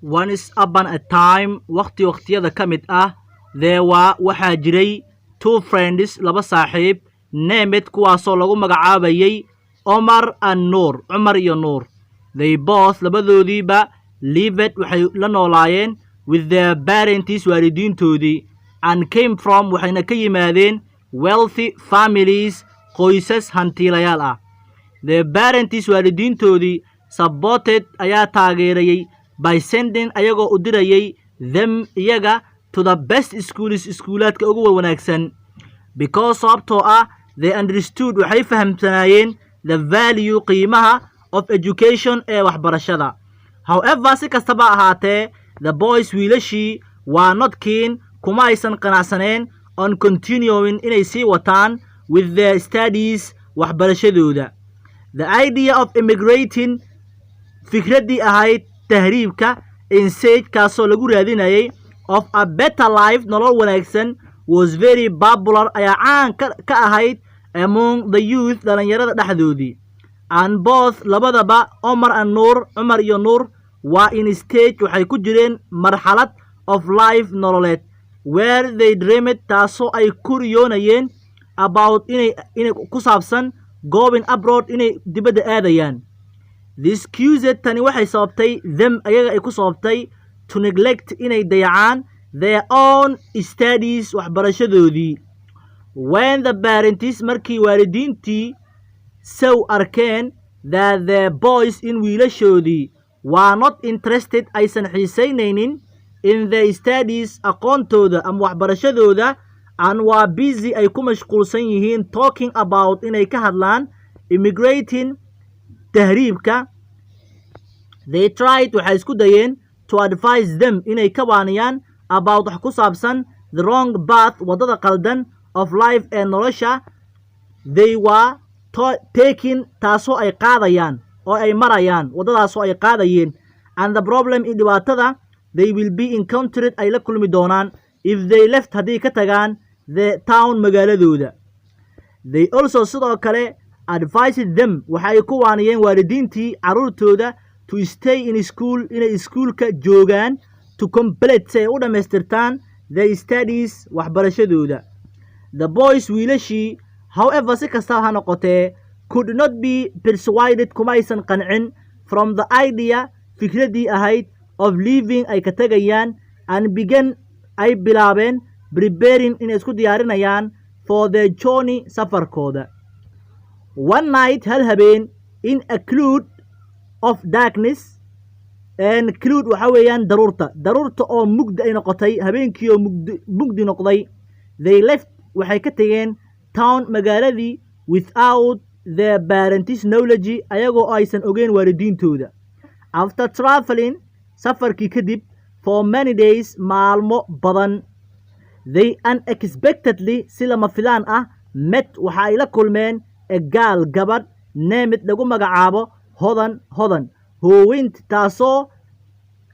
Once upon a time, waqti waqtiyada ka mid ah, there were, waxaa jiray, two friends, laba saaxiib, named, kuwaasoo lagu magacaabayay, Omar and Nuur, Cumar iyo Nuur. They both, labadoodiiba, lived, waxay la noolaayeen, with their parents, waalidiintoodii, and came from, waxayna ka yimaadeen, wealthy families, qoysas hantiilayaal ah. Their parents, waalidiintoodii, supported, ayaa taageerayay, by sending, ayagoo u dirayay, them, iyaga, to the best schools, iskuulaadka ugu wanaagsan, because, sababtoo ah, they understood, waxay fahamsanaayeen, the value, qiimaha, of education, ee waxbarashada. However, si kastaba ahaatee, the boys, wiilashii, were not keen, kuma aysan qanacsaneen, on continuing, inay sii wataan, with their studies, waxbarashadooda. The idea of immigrating, fikraddii ahayd tahriibka, in search, kaasoo lagu raadinayay, of a better life, nolol wanaagsan, was very popular, ayaa caan ka ahayd, among the youth, dhalinyarada dhexdoodii. And both, labadaba, Omar and Nuur, Cumar iyo Nuur, were in stage, waxay ku jireen marxalad, of life, nololeed, where they dreamed, taasoo ay ku riyoonayeen, about, inay ku saabsan, going abroad, inay dibadda aadayaan. This caused, tani waxay sababtay, them, ayaga ay ku sababtay, to neglect, inay dayacaan, their own studies, waxbarashadoodii. When the parents, markii waalidiintii, saw, arkeen, that their boys, in wiilashoodii, were not interested, aysan xiisaynaynin, in their studies, aqoontooda ama waxbarashadooda, and were busy, ay ku mashquulsan yihiin, talking about, inay ka hadlaan, immigrating, tahriibka, they tried, waxay isku dayeen, to advise them, inay ka waaniyaan, about, wax ku saabsan, the wrong path, waddada qaldan, of life, ee nolosha, they were taking, taasoo ay qaadayaan oo ay marayaan, waddadaasoo ay qaadayeen, and the problem, in dhibaatada, they will be encountered, ay la kulmi doonaan, if they left, haddii ka tagaan, the town, magaaladooda. They also, sidoo kale, advised them, waxa ay ku waaniyeen waalidiintii carruurtooda, to stay in school, inay iskuulka joogaan, to complete, si ay u dhammaystirtaan, their studies, waxbarashadooda. The boys, wiilashii, however, si kastaba ha noqotee, could not be persuaded, kuma aysan qancin, from the idea, fikraddii ahayd, of leaving, ay ka tegayaan, and began, ay bilaabeen, preparing, inay isku diyaarinayaan, for their journey, safarkooda. One night, hal habeen, in a cloud of darkness, and cloud waxa weeyaan daruurta, daruurta oo mugdi ay noqotay, habeenkii oo mugdi mugdi noqday, they left, waxay ka tegeen, town, magaaladii, without their parents' knowledge, ayagoo aysan ogeyn waalidiintooda. After traveling, safarkii kadib, for many days, maalmo badan, they unexpectedly, si lama filaan ah, met, waxa ay la kulmeen, a girl, gabadh, named, lagu magacaabo, Hodan, Hodan, who went, taasoo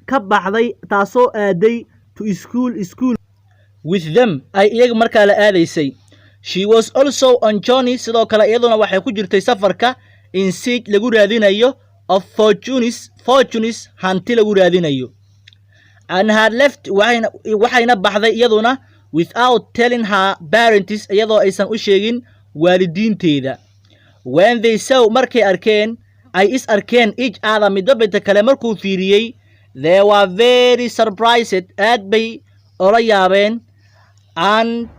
ka baxday, taasoo aaday, to school, school, with them, ay iyaga markaa la aadaysay. She was also on journey, sidoo kale iyaduna waxay ku jirtay safarka, in search, lagu raadinayo, of fortunes, fortunes, hanti lagu raadinayo, and had left, waxayna baxday iyaduna, without telling her parents, iyadoo aysan u sheegin waalidiinteeda. When they saw, markay arkeen, ay is arkeen, each other, midba midka kale markuu fiiriyey, they were very surprised, aad bay ola yaabeen, and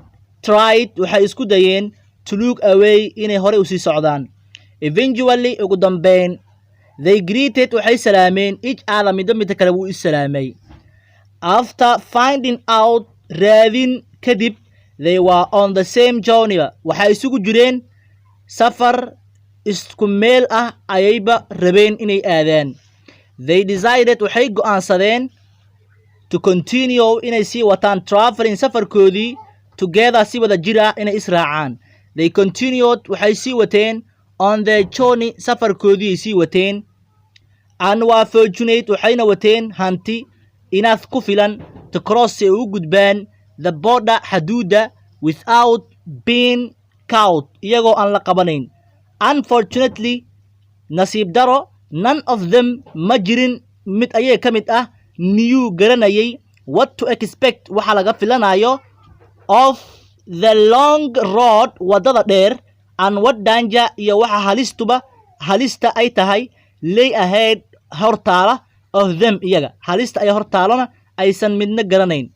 tried, waxay isku dayeen, to look away, inay horey usii socdaan. Eventually, ugu dambeyn, they greeted, waxay salaameen, each other, midba midka kale wuu is salaamay. After finding out, raadin kadib, they were on the same journey, waxay isugu jireen safar isku meel ah ayayba rabeen inay aadaan, they decided, waxay go'aansadeen, to continue, inay sii wataan, traveling, safarkoodii, together, si wada jir ah inay israacaan. They continued, waxay sii wateen, on their journey, safarkoodii ay sii wateen, and were fortunate, waxayna wateen hanti, enough, ku filan, to cross, si ay u gudbaan, the border, xaduudda, without being caught, iyagoo aan la qabanayn. Unfortunately, nasiib daro, none of them, ma jirin mid ayaga ka mid ah, knew, garanayay, what to expect, waxa laga filanayo, of the long road, waddada dheer, and what danger, iyo waxa halistuba halista ay tahay, lay ahead, hortaala, of them, iyaga. Halista ay hortaalona aysan midna garanayn.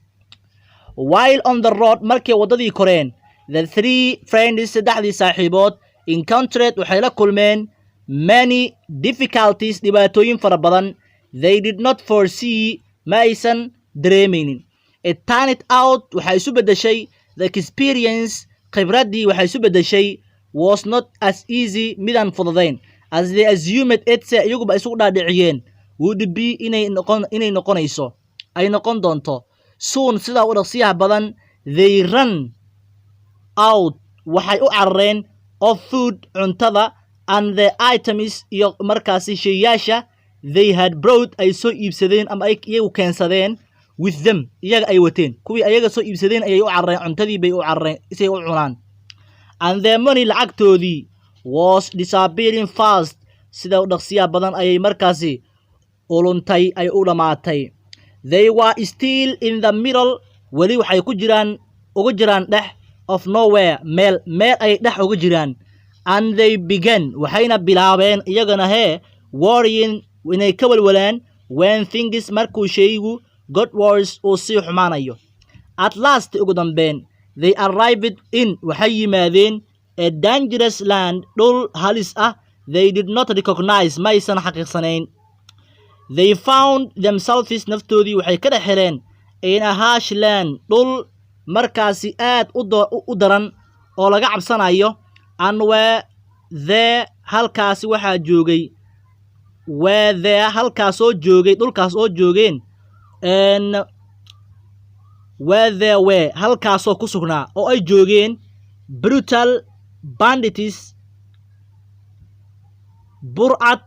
While on the road, markay waddadii koreen, the three friends, saddexdii saaxiibood, encountered, waxay la kulmeen, many difficulties, dhibaatooyin fara badan, they did not foresee, ma aysan dareemaynin. It turned out, waxay isu beddeshay, the experience, khibraddii waxay isu beddeshay, was not as easy, midaan fududayn, as they assumed it, se iyaguba isugu dhaadhiciyeen, would be, inay noqonayso, ay noqon doonto. Soon, sidaa u dhaqsiyaha badan, they run out, waxay u carareen, of food, cuntada, and the items, iyo markaasi sheeyaasha, they had brought, ay soo iibsadeen ama ay iyagu keensadeen, with them, iyaga ay wateen. Kuwii ayaga soo iibsadeen ayay u carareen, cuntadii bay u carareen si ay u cunaan. And their money, lacagtoodii, was disappearing fast, sida u dhaqsiyaha badan ayay markaasi uluntay, ay u dhammaatay. They were still in the middle, weli waxay ku jiraan, uga jiraan dhex, of nowhere, meel ay dhex uga jiraan. And they began, waxayna bilaabeen iyagana hee, worrying, inay ka walwalaan, when things, markuu shaygu, got worse, uu sii xumaanayo. At last, ugu dambeyn, they arrived in, waxay yimaadeen, a dangerous land, dhul halis ah, they did not recognize, maysan xaqiiqsanayn. They found themselves, naftoodii waxay ka dhex heleen, in a harsh land, dhul markaasi aad u daran oo laga cabsanayo. And were there, halkaasi waxaa joogay, were there, halkaas oo joogay, dhulkaas oo joogeen, were there were, halkaasoo ku sugnaa oo ay joogeen, brutal bandits, burcad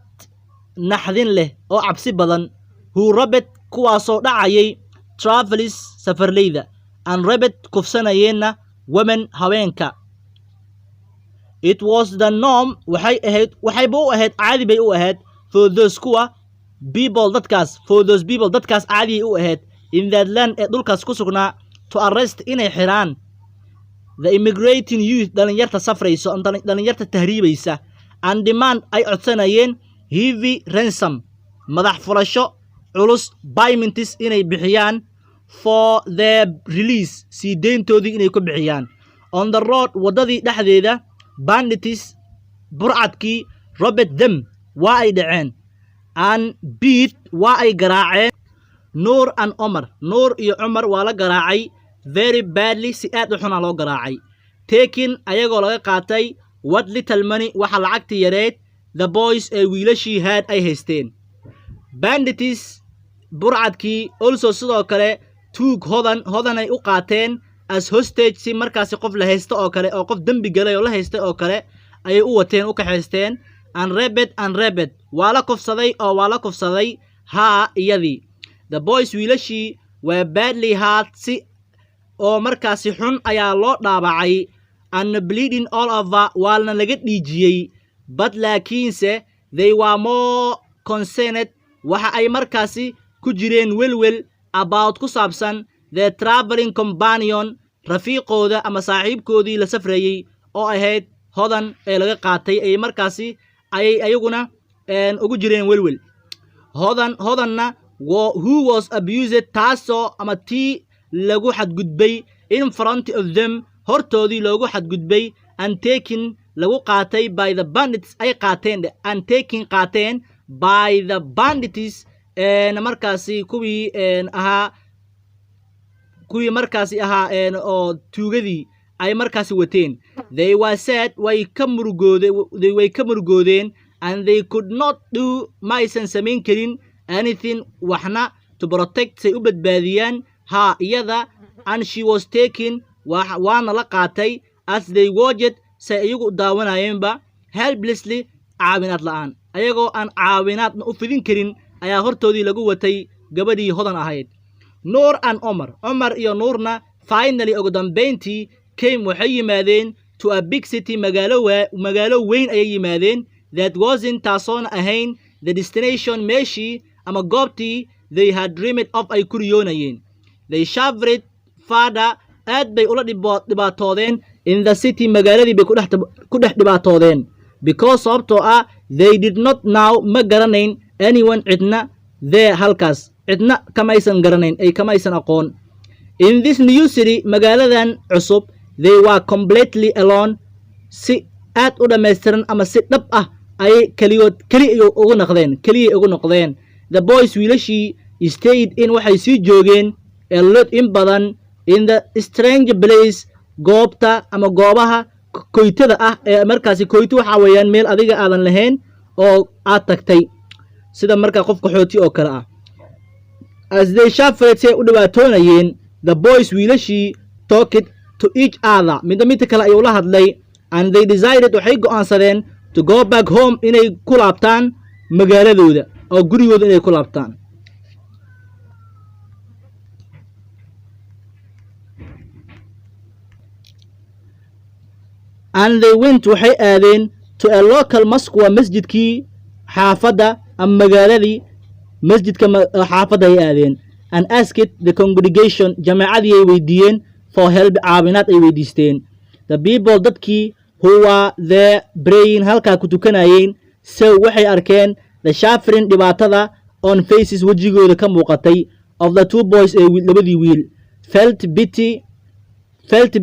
naxdin leh oo cabsi badan, who robbed, kuwaasoo dhacayay, travelers, safarleyda, and raped, kufsanayeenna, women, haweenka. It was the norm, waxay ahayd, waxayba u ahayd, caadi bay u ahayd, for those, kuwa, people, dadkaas, for those people, dadkaas caadiyay u ahayd, in that land, ee dhulkaas ku sugnaa, to arrest, inay xiraan, the immigrating youth, dhalinyarta safrayso, dhalinyarta tahriibaysa, and demand, ay codsanayeen, heavy ransom, madax furasho culus, payments, inay bixiyaan, for their release, sii deyntoodii inay ku bixiyaan. On the road, waddadii dhexdeeda, bandits, burcadkii, robbed them, waa ay dhaceen, and beat, waa ay garaaceen, Nuur and Omar. Nuur iyo Cumar waa la garaacay, very badly, si aad u xuna loo garaacay, taking, ayagoo laga qaatay, what little money, waxa lacagtii yareed, the boys, ee wiilashii, had, ay haysteen. Bandits, burcadkii, also, sidoo kale, took Hodan, Hodanay u qaateen, as hostage, si markaasi qof la haysto oo kale, oo qof dembi galay oo la haystay oo kale ayay u wateen, u kaxaysteen. And raped, and raped, waa la kufsaday oo waa la kufsaday, haa, iyadii. The boys, wiilashii, were badly hurt, si oo markaasi xun ayaa loo dhaabacay, and bleeding all over, waana laga dhiijiyey. But, laakiinse, they were more concerned, waxa ay markaasi ku jireen welwel, about, ku saabsan, their traveling companion, rafiiqooda ama saaxiibkoodii la safrayey oo ahayd Hodan ee laga qaatay, ay markaasi ayay ayaguna ugu jireen welwel. Hodan, Hodanna, who was abused, taasoo ama tii lagu xadgudbay, in front of them, hortoodii loogu xadgudbay, and taken, lagu qaatay, by the bandits, ay qaateen, and taken, qaateen, by the bandits, markaasi kuwii ahaa, kuwii markaasi ahaa oo tuugadii ay markaasi wateen. They were sad, way ka murugoodeen, and they could not do, ma aysan samayn karin, anything, waxna, to protect, say u badbaadiyaan, haa, iyada. And she was taken, waana la qaatay, as they watched, say iyagu u daawanayeenba, helplessly, caawinaad la'aan, ayagoo aan caawinaadna u fidin karin ayaa hortoodii lagu watay gabadhii Hodan ahayd. Nuur and Omar, Cumar iyo Nuurna, finally, ugu dambayntii, came, waxay yimaadeen, to a big city, magaalo weyn ayay yimaadeen, that wasn't, taasoona ahayn, the destination, meeshii ama goobtii. they had dreamed of, ay ku riyoonayeen. They shivered further, aad bay ula dhibaatoodeen, in the city, magaaladii bay ku dhex dhibaatoodeen, because, sababtoo ah, they did not know, ma garanayn, anyone, cidna, there, halkaas cidna kamaysan garanayn ay kamaysan aqoon. In this new city, magaaladan cusub, they were completely alone, si aad u dhammaystiran ama si dhab ah ayay keligood keli ugu noqdeen, keliyay ugu noqdeen. The boys, wiilashii, stayed in, waxay sii joogeen, a lot, in badan, in the strange place, goobta ama goobaha koytada ah ee markaasi. Koyto waxaa weeyaan meel adiga aadan lahayn oo aad tagtay, sida markaa qof qaxooti oo kale ah. As they suffered, say u dhibaatoonayeen, the boys, wiilashii, talked to each other, midba midka kale ayuu la hadlay, and they decided, waxay go'aansadeen, to go back home, inay ku laabtaan magaaladooda oo gurigooda inay ku laabtaan. And they went, waxay aadeen, to a local mosque, waa masjidkii xaafadda ama magaaladii, masjidka xaafadda ay aadeen, and asked the congregation, jamaacadii ay weydiiyeen, for help, caawinaad ay weydiisteen. The people, dadkii, who were there praying, halkaa ku tukanayeen, so, waxay arkeen, the suffering, dhibaatada, on faces, wejigooda ka muuqatay, of the two boys, ee labadii wiil, felt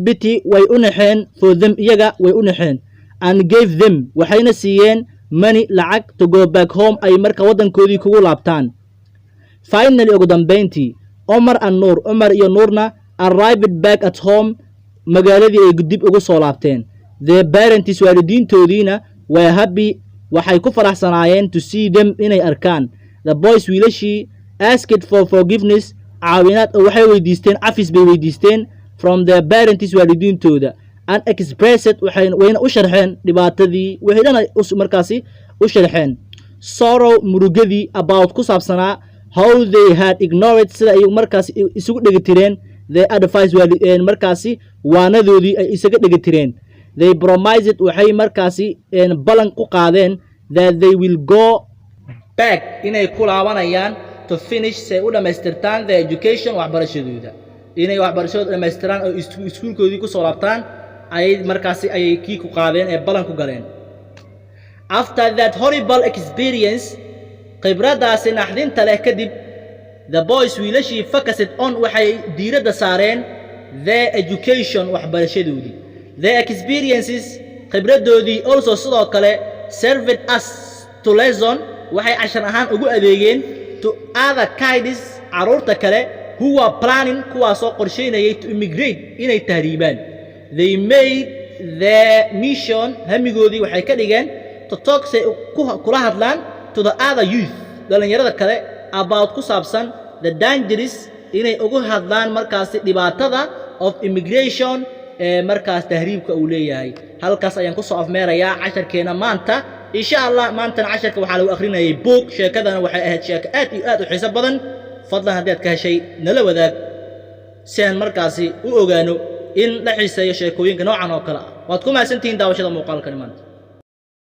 pity, way u naxeen, for them, iyaga way u naxeen, and gave them, waxayna siiyeen, money, lacag, to go back home, ay marka waddankoodii kugu laabtaan. Finally, ugu dambeyntii, Omar and Nuur, Cumar iyo Nuurna, arrived back at home, magaaladii ay dib ugu soo laabteen. Their parents, waalidiintoodiina, were happy, waxay ku faraxsanaayeen, to see them, inay arkaan. The boys, wiilashii, asked for forgiveness, caawinaad oo waxay weydiisteen, cafis bay weydiisteen, from their parents, waalidiintooda, and expressed, waxay wayna u sharxeen dhibaatadii wixii dhan ay markaasi u sharxeen, sorrow, murugadii, about, ku saabsanaa, how they had ignored, sida ay markaasi isugu dhegatireen, their advice, markaasi waanadoodii ay isaga dhegatireen. They promised, waxay markaasi ballan ku qaadeen, that they will go back, inay ku laabanayaan, to finish, si ay u dhammaystirtaan, their education, waxbarashadooda, inay waxbarashadooda dhammaystiraan oo iskuulkoodii ku soo laabtaan ayay markaasi ayay kii ku qaadeen ee ballan ku galeen. After that horrible experience, khibraddaasi naxdinta leh kadib, the boys, wiilashii, focused on, waxay diiradda saareen, their education, waxbarashadoodii. Their experiences, khibraddoodii, also, sidoo kale, served as to lesson, waxay cashar ahaan ugu adeegeen, to other kids, carruurta kale, who were planning, kuwaasoo qorsheynayay, to immigrate, inay tahriibaan. They made their mission, hamigoodii waxay ka dhigeen, to talk, say kula hadlaan, to the other youth, dhallinyarada kale, about, ku saabsan, the dangerous, inay ugu hadlaan markaasi dhibaatada, of immigration, ee markaas tahriibka uu leeyahay. Halkaas ayaan kusoo afmeerayaa casharkeena maanta, insha Allah. Maantana casharka waxaa lagu akhrinayay book, sheekadana waxay ahayd sheeko aad iyo aad u xiiso badan. Fadlan haddii aad ka heshay, nala wadaag si aan markaasi u ogaano in la xiiseeyo sheekooyinka noocan oo kale ah. Waad ku mahadsantihiin daawashada muuqaalkani maanta.